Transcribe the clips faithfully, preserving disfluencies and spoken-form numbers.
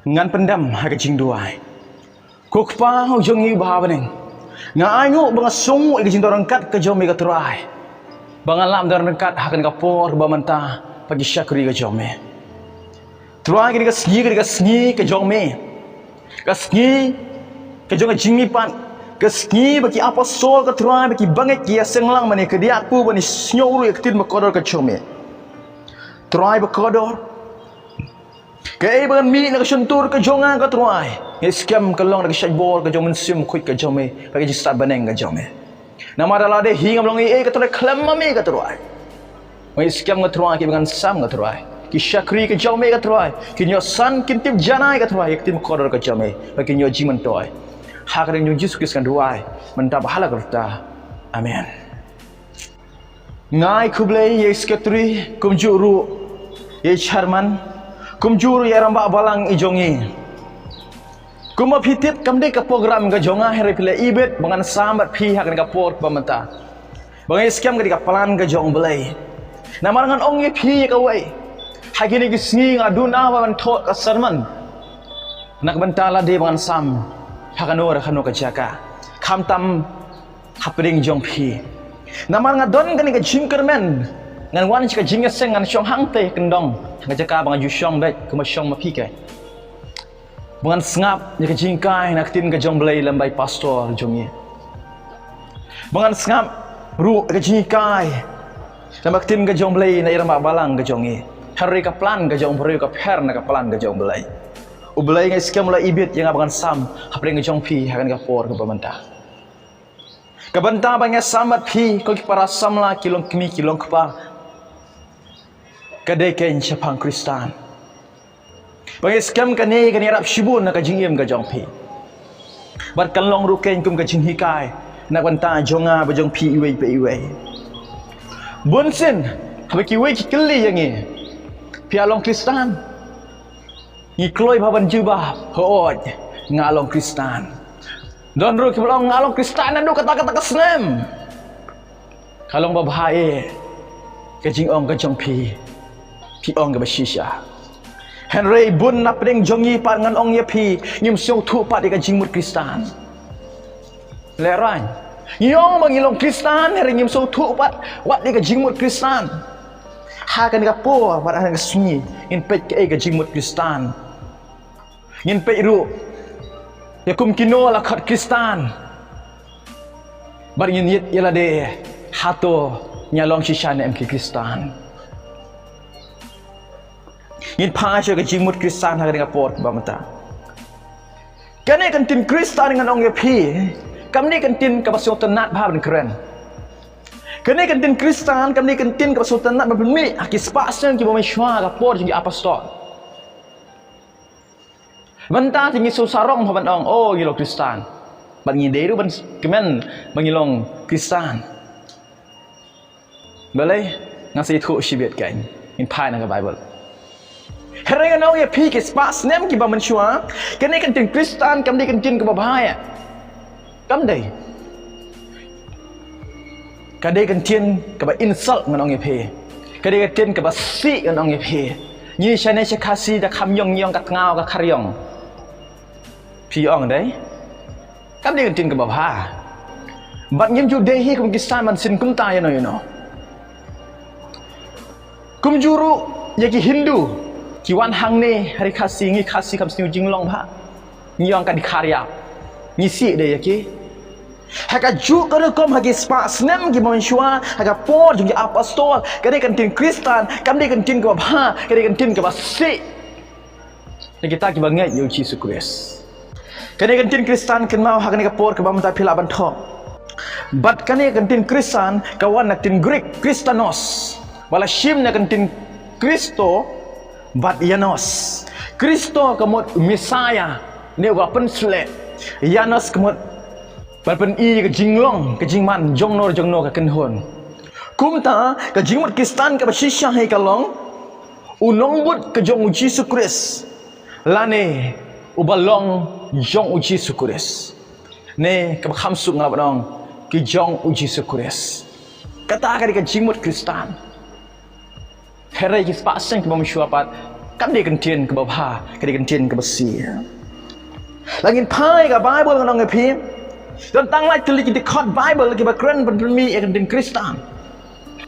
Ngan pyndem ha ka jingduwai. Ko Kpa u jong ngi uba ha bneng, nga ainguh ba nga sngewnguh ïa ka jingdon ryngkat ka jong me ko Trai, ba ngan lap don ryngkat ha kane ka por ba mynta bad ki shakri ka jong me. Trai, kane ka sngi, kane ka sngi ka jong me, ka sngi ka jong ka jingmihpat, ka sngi ba ki apostol ko Trai, ba ki bangeit ki ïaseng lang ban ïakdiah, ban ïasngew ruh ïa ka ktien ba kordor ka jong me. Trai ba kordor, kaei ba ngan mih na ka shyntur ka jong nga ko Trai, nga ngeit skhem ka long da ka shait bor ka jong u Mynsiem Bakhuid ka jong me, da ka jingstad bneng ka jong me. Namar lada hi ngam long ei ei ko Trai, khlem ma me ko Trai, nga ngeit skhem ko Trai, kiba ngan sam ko Trai, ki shakri ka jong me ko Trai, kin ïoh san, kin tip janai ko Trai ïa ka ktien ba kordor ka jong me, ba kin ïoh jingmyntoi. Ha ka kyrteng jong u Jisu Khrist ngan duwai mynta bad ha la ka rta. Amen. Nga ai khublei ïa i Secretary, kumjuh ruh ïa i Chairman, kumjuh ruh ïa i Rangbah Balang i jong ngi. Kumba phi tip, kam dei ka program ka jong nga, hynrei phi la ibit ba ngan sam bad phi ha kane ka por ba mynta. Ba nga ngeit skhem ka dei ka plan ka jong u Blei. Namar ngan ong ïa phi ïa kawei, ha kine ki sngi nga duna ba ban thoh ka sermon na ka bynta lade ba ngan sam ha kano re kano ka jaka, khamtam hapdeng jong phi. Namar nga don kane ka jingkyrmen, ngan wan sha ka jingïaseng, ngan shong hangtei ha kyndong, ha ka jaka ba nga ju shong beit, kumba shong ma phi keiñ. Ba ngan sngap ïa ka jinghikai na ka ktien ka jong u Blei lem bad i pastor jong ngi. Ba ngan sngap ruh ïa ka jinghikai lem bad ka ktien ka jong u Blei na i Rangbah Balang ka jong ngi. Hynrei ka plan ka jong u briew ka pher na ka plan ka jong u Blei. U Blei nga ngeit skhem u la ibit ïa nga ba ngan sam hapdeng ka jong phi ha kane ka por kaba mynta. Ka bynta ba nga sam bad phi, ko ki para samla, ki longkmie ki longkpa, ka dei keiñ shaphang Khristan. Ba nga ngeit skhem kane kan ïarap shibun na ka jingim ka jong phi. Bad kan long ruh keiñ kum ka jinghikai na ka bynta jong nga bad jong phi iwei pa iwei. Bunsien haba kiwei ki kylli ïa ngi, phi la long Khristan? Ngi kloi bha ban jubab, hooid, nga long Khristan. Don ruh kiba ong, nga long Khristan naduh kata kata ka snem. Ka long babha eh ka jingong ka jong phi, phi ong kaba shisha. Hynrei bun na pdeng jong ngi pat, ngan ong ïa phi, ngim sngewthuh pat ïa ka jingmut Khristan. Lehrain, ngi ong ba ngi long Khristan, hynrei ngim sngewthuh pat wat ïa ka jingmut Khristan. Ha kane ka por bad ha kane ka sngi ngin peit kaei ka jingmut Khristan. Ngin peit ruh ïa kum kino la khot Khristan. Bad ngin ïit ïa lade, hato ngi long shisha ne em ki Khristan. Ngin phai sha ka jingmut Khristan ha kane ka por kaba mynta. Kane ka ktien Khristan ngan ong ïa phi, kam dei ka ktien kaba sngewtynnat bha ban kren. Kane ka ktien Khristan kam dei ka ktien kaba sngewtynnat ban pynmih ha ki spah snem kiba mynshuwa, ka por jong ki apostol. Mynta te ngi sngewsarong bha ban ong, oh, ngi long Khristan. Bad ngi dei ruh ban kmen ba ngi long Khristan. Balei? Ngan sa ïathuh shibit keiñ. Ngin phai na ka Baibl. Hynrei ngan ong ïa phi, ki spah snem kiba mynshuwa, kane ka ktien Khristan kam dei ka ktien kaba bha ïa. Kam dei. Ka dei ka ktien kaba insult ngan ong ïa phi. Ka dei ka ktien kaba sih ngan ong ïa phi. Ngi shane sha Khasi da kham ïong, ïong ka tngaw ka khar ïong. Phi ong dei? Kam dei ka ktien kaba bha. Bad ngim ju dei hi kum ki Khristan ban sin kumta ïano ïano. Kumjuh ruh ïa ki Hindu, ki wan hangne ha ri Khasi, ngi Khasi kham sniew jinglong bha. Ngi ong ka dei khar ïap. Ngi sih dei ïa ki. Ha kajuh ka rukom ha ki spah snem kiba mynshuwa, ha ka por jong ki apostol, ka dei ka ktien Khristan kam dei ka ktien kaba bha, ka dei ka ktien kaba sih. Na kita kiba ngeit ïa u Jisu Khrist. Kane ka ktien Khristan kynmaw ha kane ka por kaba mynta phi lah ban thoh. Bad kane ka ktien Khristan ka wan na ka ktien Greek, Christanos, ba la shim na ka ktien Christo bad Ianos. Christo ka mut Messiah, ne uba pynsleh. Ianos ka mut ban pyni ka jinglong, ka jingman jongno jongno ka kynhun. Kumta ka jingmut Khristan kaba shisha hi ka long u nongbud ka jong u Jisu Khrist, lane uba long jong u Jisu Khrist. Ne kaba kham suk nga lah ban ong, ki jong u Jisu Khrist. Kata ka dei ka jingmut Khristan. Hynrei ki spah snem kiba mynshuwa pat, Kam dei ka ktien kaba bha, ka dei ka ktien kaba sih. Lada ngin phai ka Baibl ngan ong ïa phi, don tang lai tylli ki dkhot Baibl kiba kren ban pynmih ïa ka ktien Khristan.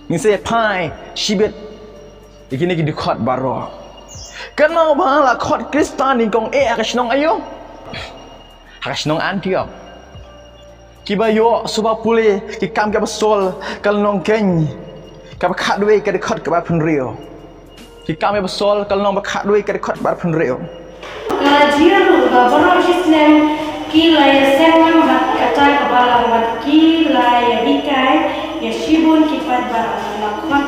Ngin sa ïa phai shibit ïa kine ki dkhot baroh. Kynmaw ba la khot Khristan nyngkong eh ha ka shnong aïu? Ha ka shnong Antiok. Kiba ïoh sngewbha pule Ki Kam ki Apostol ka lynnong keiñ kaba khatwei ka dkhot kaba arphew hynriew. Ki Kam ki Apostol ka lynnong ba khatwei ka dkhot kaba arphew hynriew. Ka la jia ruh ba baroh shisnem ki la ïaseng lem bad kata ka balang bad ki la ïahikai ïa shibun ki paidbah. La khot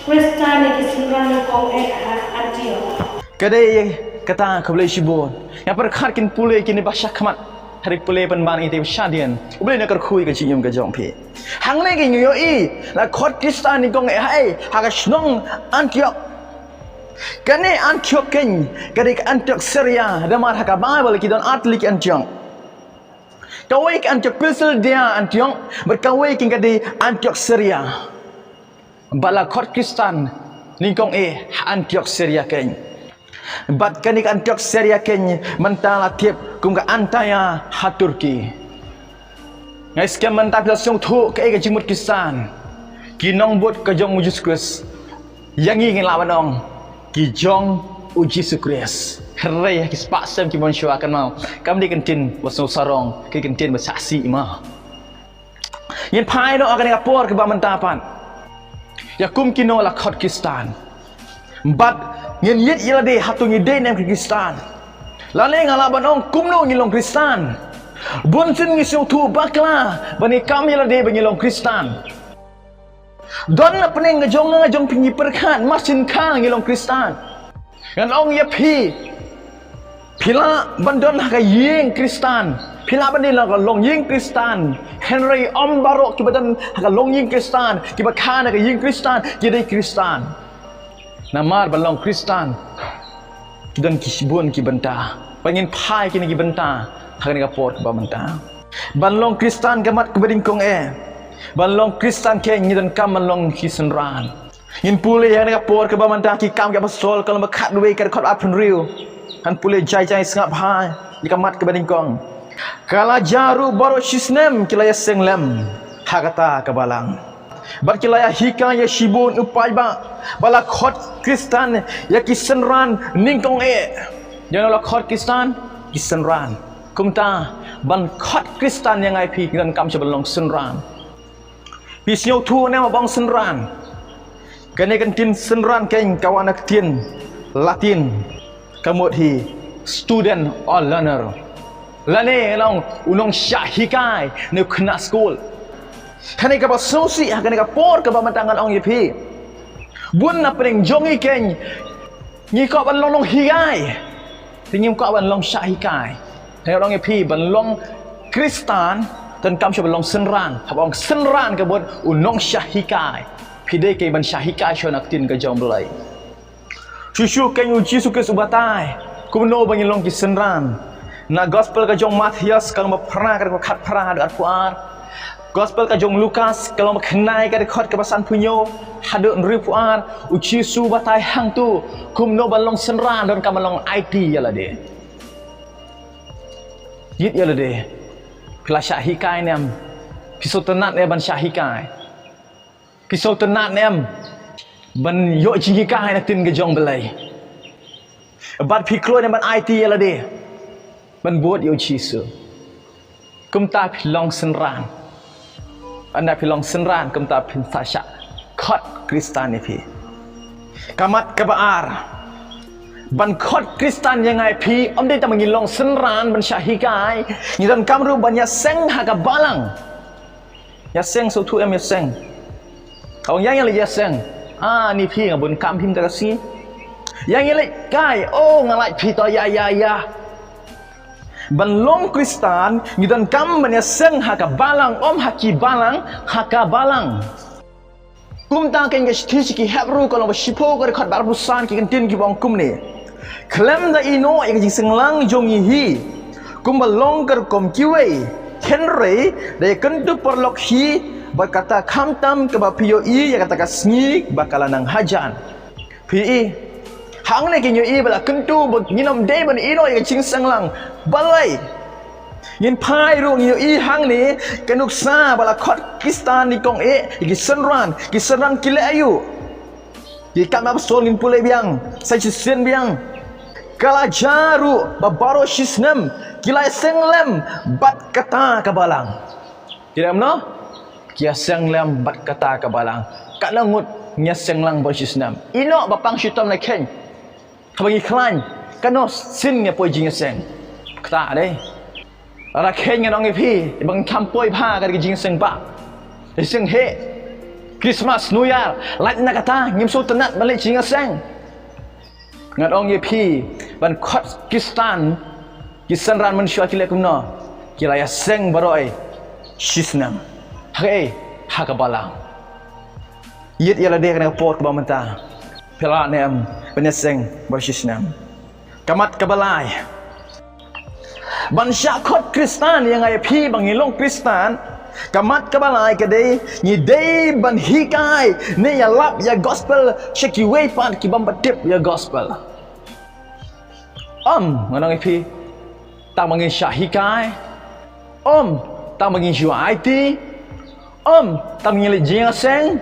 Khristan ïa ki synran nyngkong eh ha Antiok. Ka dei kata ka Blei shibun. Ïa pyrkhat kin pule kine ba shakhmat. Hynrei pule pynban ïa kata ba shadien. U Blei un kyrkhu ïa ka jingim ka jong phi. Hangne ngin ïohi la khot Khristan nyngkong eh ha ei, ha ka shnong Antiok. Kane Antiok keiñ ka dei ka Antiok Syria, namar ha ka Baibl ki don ar tylli ki Antiok. Kawei ka Antiok Pisidia Antiok, bad kawei keiñ ka dei Antiok Syria. Bad la khot Khristan nyngkong eh ha Antiok Syria keiñ. Bad kane ka Antiok Syria keiñ mynta la tip kum ka Antalya ha Turkey. Nga ngeit skhem mynta phi la sngewthuh kaei ka jingmut Khristan. Ki nongbud ka jong u Jisu Khrist. Ïa ngi ngin lah ban ong ki jong u Jisu Khrist. Hynrei ha ki spah sem kiba mynshuwa, kynmaw, kam dei ka ktien ba sngewsarong, ka dei ka ktien ba shah sih ma. Ngin phai noh ha kane ka por kaba mynta pat ïa kum kino la khot Khristan. Bad ngin ïeit ïa lade hato ngi dei ne em ki Khristan. Lane nga lah ban ong kumno ngin long Khristan. Bunsien ngi sngewthuh bakla ba ngi kam ïa lade ba ngi long Khristan. Don na pdeng ka jong nga jong phi ngi pyrkhat mar shen kha ngi long Khristan. Ngan ong ïa phi, phi lah ban don ha ka ïing Khristan, phi lah ban don ha ka longïing Khristan. Hynrei ym baroh kiba don ha ka longïing Khristan, kiba kha na ka ïing Khristan, ki dei Khristan. Namar ban long Khristan ki don ki shibun ki bynta. Ba ngin phai kine ki bynta ha kane ka por kaba mynta. Ban long Khristan ka mat kaba nyngkong eh. Ban long Khristan keiñ ngi donkam ban long ki synran. Ngin pule ha kane ka por kaba mynta Ki Kam ki Apostol ka lynnong ba khatwei ka dkhot arphew hynriew. Ngan pule jai jai sngap bha ïa ka mat kaba nyngkong. Ka la jia ruh baroh shisnem ki la ïaseng lem ha kata ka balang. Bad ki la ïahikai ïa shibun u paidbah. Ba la khot Khristan ïa ki synran nyngkong eh. Ïa no la khot Khristan? Ki synran. Kumta ban khot Khristan ïa nga ïa phi ngi donkam shuh ban long synran. Phi sngewthuh ne em ba ong synran? Kane ka ktien synran keiñ ka wan na ka ktien Latin. Ka mut hi student or learner. Lane ngan ong u nongshah hikai ne u khynnah skul. Kane kaba sngewsih ha kane ka por kaba mynta ngan ong ïa phi. Bun na pdeng jong ngi keiñ ngi kwah ban long nonghikai. Te ngim kwah ban long shah hikai. Te ngan ong ïa phi ban long Khristan donkam shuh ban long synran. Haba ong synran ka mut u nongshah hikai. Phi dei keiñ ban shah hikai shuh na ka ktien ka jong u Blei. Shuh shuh keiñ u Jisu Khrist u batai kumno ba ngin long ki synran. Na gospel ka jong Mathaios ka lynnong ba phra ka dkhot khatphra haduh arphew ar. Gospel ka jong Lukas ka lynnong ba khyndai ka dkhot kaba sanphew hynñiew haduh hynriewphew ar, u Jisu u batai hangto kumno ban long synran, donkam ban long aiti ïa lade. Ïeit ïa lade. Phi la shah hikai ne em? Phi sngewtynnat ne em ban shah hikai? Phi sngewtynnat ne em ban ïoh jinghikai na ka ktien ka jong u Blei? Bad phi kloi ne em ban aiti ïa lade ban bud ïa u Jisu? Kumta phi long synran. Ynda phi long synran kumta phin sa shah khot Khristan ïa phi. Ka mat kaba ar, ban khot Khristan ïa nga ïa phi ym dei tang ba ngin long synran ban shah hikai. Ngi donkam ruh ban ïaseng ha ka balang. Ïaseng, sngewthuh em ïaseng? Ong ïa ngi leit ïaseng. Ah, ni phi nga bun kam hi mynta ka sngi. Ïa ngi leit kai, oh nga lait phi to ïa ïa ïa. Ban long Khristan ngi donkam ban ïaseng ha ka balang, ym ha ki balang, ha ka balang. Kumta keiñ ka shithi sha ki Hebru ka lynnong ba shiphew ka dkhot ba arphew san ki kyntien kiba ong kumne. Khlem da ïehnoh ïa ka jingseng lang jong ngi hi kumba long ka rukom kiwei, hynrei da ïakynduh paralok hi bad kata khamtam kaba phi ïohi ïa kata ka sngi ba ka la nang hajan. Phi i, Hangne ngin ïohi ba la kyntu ba ngin ym dei ban ïehnoh ïa ka jingseng lang. Balei? Ngin phai ruh ngin ïohi hangne ka nuksa ba la khot Khristan nyngkong eh ïa ki synran, ki synran ki leh aïu? Ki Kam Apostol ngin pule biang, sa shisien biang. Ka la jia ruh ba baroh shi snem ki la ïaseng lem bad kata ka balang. Ki la ïa mano? Ki ïaseng lem bad kata ka balang. Katno ngut ngi ïaseng lang baroh shi snem? Ïehnoh ba pang shitom na kheiñ. Haba ngi khlaiñ, katno sien ngi poi jingïaseng? Kata dei. Lada kheiñ ngan ong ïa phi, ba ngin kham poi bha ka jingïaseng ba. Ïaseng heh. Christmas, New Year, lait na kata, ngim sngewtynnat ban leit jingïaseng. Ngan ong ïa phi, ban khot Khristan, ki synran mynshuwa ki leh kumno? Ki la ïaseng baroh shi snem. Ha kaei? Ha ka balang. Ïit ïa lade ha kane ka por kaba mynta. Phi lah ne em ban ïaseng baroh shi snem? Ka mat kaba lai. Ban shah khot Khristan ïa nga ïa phi ba ngin long Khristan. Ka mat kaba lai ka dei, ngi dei ban hikai ne ïalap ïa gospel sha kiwei pat ki bym pat tip ïa gospel. Ym, ngan ong ïa phi, tang ba ngin shah hikai. Ym, tang ba ngin shu aiti. Ym, tang ba ngin leit jingïaseng.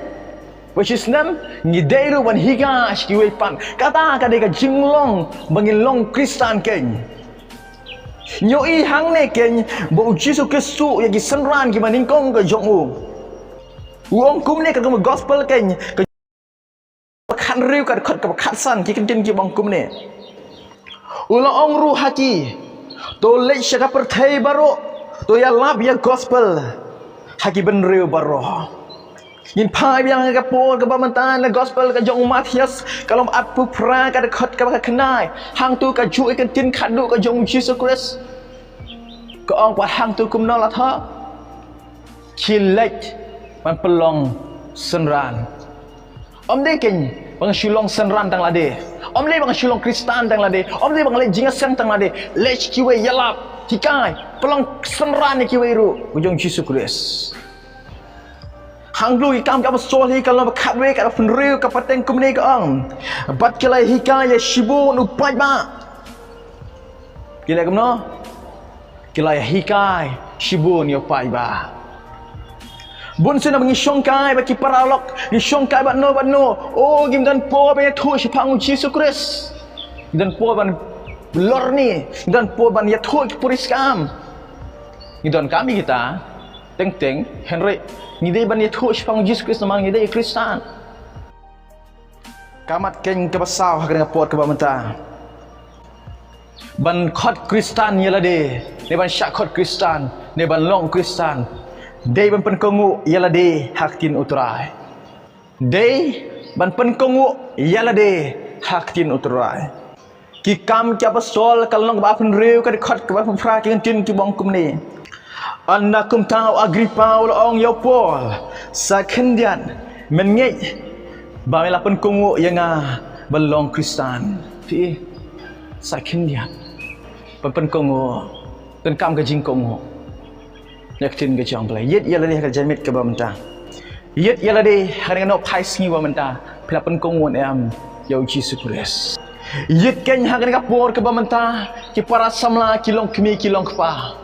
Baroh shi snem, ngi dei ruh ban hikai sha kiwei pat. Kata ka dei ka jinglong ba ngin long Khristan keiñ. Ngi ïohi hangne keiñ ba U Jisu Khrist u ïa ki synran kiba nyngkong ka jong u. U ong kumne katkum ka gospel keiñ, ka khathynriew, ka dkhot kaba khatsan, ki kyntien kiba ong kumne. U la ong ruh ha ki, to leit sha ka pyrthei baroh, to ïalap ïa gospel ha ki bynriew baroh. Ngin phai biang ha ka por kaba mynta na gospel ka jong u Mathaios, ka lynnong arphew phra, ka dkhot kaba khatkhyndai. Hangto ka juh ïa ka ktien khadduh ka jong U Jisu Khrist. Ka ong pat hangto kumno la thoh? Ki leit ban pynlong synran. Ym dei keiñ ba nga shu long synran tang lade. Ym dei ba nga shu long Khristan tang lade. Ym dei ba nga leit jingïaseng tang lade. Leit sha kiwei, ïalap, hikai, pynlong synran ïa kiwei ruh ka jong U Jisu Khrist. Hangto ki Kam ki Apostol hi, ka lynnong ba khatwei, ka dkhot hynriew, ka pateng kumne, ka ong. Bad ki la hikai ïa shibun u paidbah. Ki leh kumno? Ki la hikai shibun ïa u paidbah. Bun sien ba ngi shongkai bad ki paralok, ngi shongkai bad no bad no. O, ngim don por ban ïathuh shaphang U Jisu Khrist. Ngim don por ban lorni, ngim don por ban ïathuh ki puriskam. Ngi donkam ïa kita teng teng, hynrei ngi dei ban ïathuh shaphang U Jisu Khrist namar ngi dei Khristan. Ka mat keiñ kaba saw ha kane ka por kaba mynta. Ban khot Khristan ïa lade, ne ban shah khot Khristan, ne ban long Khristan. Dei ban pynkohnguh ïa lade ha ka ktien U Trai. Dei ban pynkohnguh ïa lade ha ka ktien U Trai. Ki Kam ki Apostol, ka lynnong kaba arphew hynriew, ka dkhot kaba arphew phra, ki kyntien kiba ong kumne. Ynda kumta u Agripa u la ong ïa u Paul, sa khyndiat men ngeit ba me la pynkohnguh ïa nga ban long Khristan. Phi, sa khyndiat ban pynkohnguh. Donkam ka jingkohnguh ïa ka ktien ka jong U Blei. Ïit ïa lade ha ka janmiet kaba mynta. Ïit ïa lade ha kane ka nohphai sngi ba mynta. Phi la pynkohnguh ne em ïa U Jisu Khrist? Ïit keiñ ha kane ka por kaba mynta, ki para samla, ki longkmie, ki longkpa.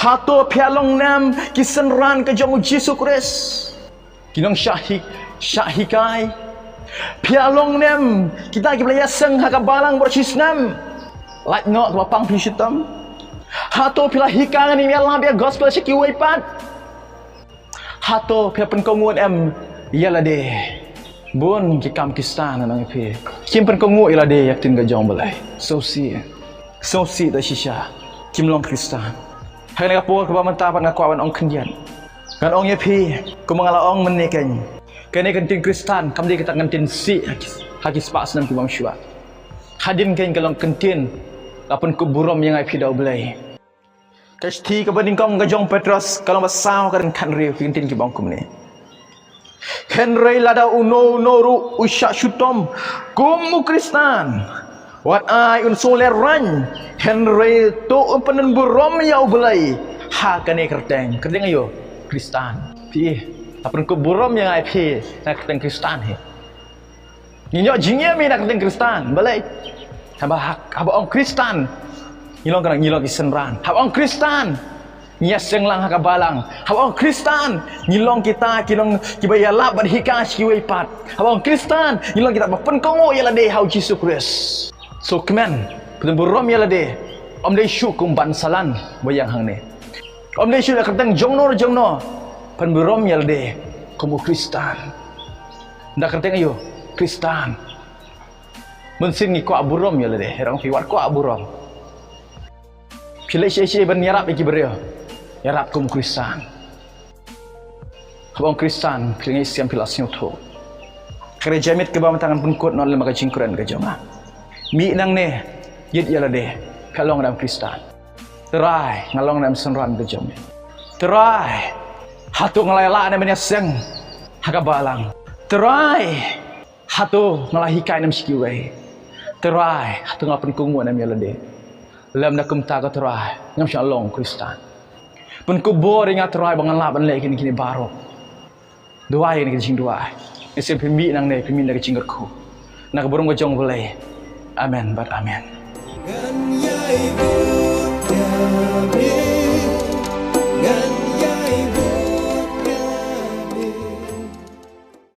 Hato phi ïa long ne em ki synran ka jong U Jisu Khrist? Ki nongshah hi-, shah hikai. Phi ïa long ne em kita kiba la ïaseng ha ka balang baroh shi snem? Lait noh, to ba pang phi shitom. Hato phi la hikai ne em, ïalap ïa gospel sha kiwei pat? Hato phi la pynkohnguh ne em ïa lade? Bun ki kam Khristan, ngan ong ïa phi, kim pynkohnguh ïa lade ïa ka ktien ka jong U Blei. Sngewsih. Sngewsih da shisha. Kim long Khristan. Ha kane ka por kaba mynta pat nga kwah ban ong khyndiat. Ngan ong ïa phi, kumba nga la ong mynne keiñ. Kane ka ktien Khristan kam dei kata ka ktien sih ha ki, ha ki spah snem ki bym shuwa. Hadien keiñ ka long ka ktien, la pynkup burom ïa nga ïa phi da U Blei. Ka shithi kaba nyngkong ka jong u Petros, ka lynnong ba saw, ka dkhot khathynriew, ki ktien kiba ong kumne. Hynrei lada uno uno ruh u shah shitom kum u Khristan, wat ai un shu lehraiñ, hynrei to un pynburom ïa U Blei ha kane ka kyrteng. Kyrteng aïu? Khristan. Phi, la pynkup burom ïa nga ïa phi na ka kyrteng Khristan hi. Ngi ïoh jingim ïa na ka kyrteng Khristan, balei? Haba hak, haba ong Khristan, ngi long ka, ngi long ki synran. Haba ong Khristan, ngi ïa seng lang ha ka balang. Haba ong Khristan, ngi long kita ki long kiba ïalap bad hikai sha kiwei pat. Haba ong Khristan, ngi long kita ba pynkohnguh ïa lade ha u Jisu Khrist. So kmen, pynburom ïa lade. Ym dei shuh kum ban salan ba ïeng hangne. Ym dei shuh da ka kyrteng jongno jongno. Pynburom ïa lade kum u Khristan. Da ka kyrteng aïu? Khristan. Mynsiem ngi kwah burom ïa lade, hynrei phi wat kwah burom. Phi leh shisha ban ïarap ïa ki briew. Ïarap kum u Khristan. Haba ong Khristan, phi leh ngi shisha phi la sngewthuh. Ka re jingmut kaba mynta ngan pynkut noh lem ka jingkren ka jong nga. Mih nangne, ïit ïa lade, phi long ne em Khristan. Trai, nga long ne em synran ka jong me? Trai, hato nga la ïaleh ne em ïa seng ha ka balang? Trai, hato nga la hikai ne em sha kiwei? Trai, hato nga la pynkohnguh ne em ïa lade? Lymda kumta ko Trai, ngam shym la long Khristan. Pynkupbor ïa nga Trai ba ngan lah ban leh kine kine baroh. Duwai ïa kane ka jingduwai. Ngi sngewbha phi mih nangne, phi mih na ka jingkyrkhu. Na ka burom ka jong U Blei. Amen bad amen.